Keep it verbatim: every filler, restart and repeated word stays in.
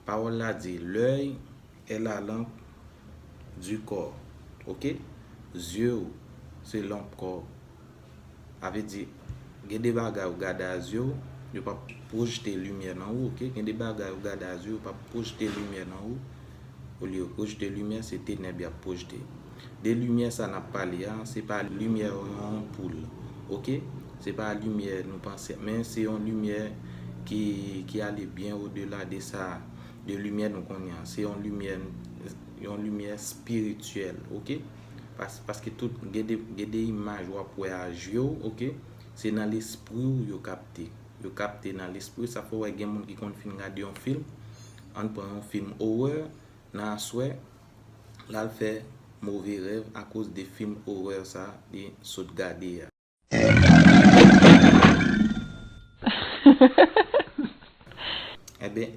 Pawòl la di, l'œil est la lampe du corps. Ok? Zye w se lanp kò w. Sa vle di, gen de bagay ou gade a zye w, yo p ap pwojte limyè nan ou, ok? Gen de bagay ou gade a zye w, yo p ap pwojte limyè nan ou. Olye yo pwojte limyè, se tenèb y ap pwojte. De limyè sa n ap pale a, se pa limyè yon anpoul, ok? Se pa limyè nou panse, men se yon limyè ki, ki ale byen odela de sa, de limyè nou konnen an. Se yon limyè, yon limyè espirityèl, ok? Pas-, paske tout, gen de, gen de imaj w ap wè a je w, ok? Se nan lespri w yo kapte. Yo kapte nan lespri w. Sa fè w wè gen moun ki konn fin gade yon fim, ann pran yon fim horreur, nan aswè, l al fè move rèv akoz de fim horreur sa li sot gade a. Enben,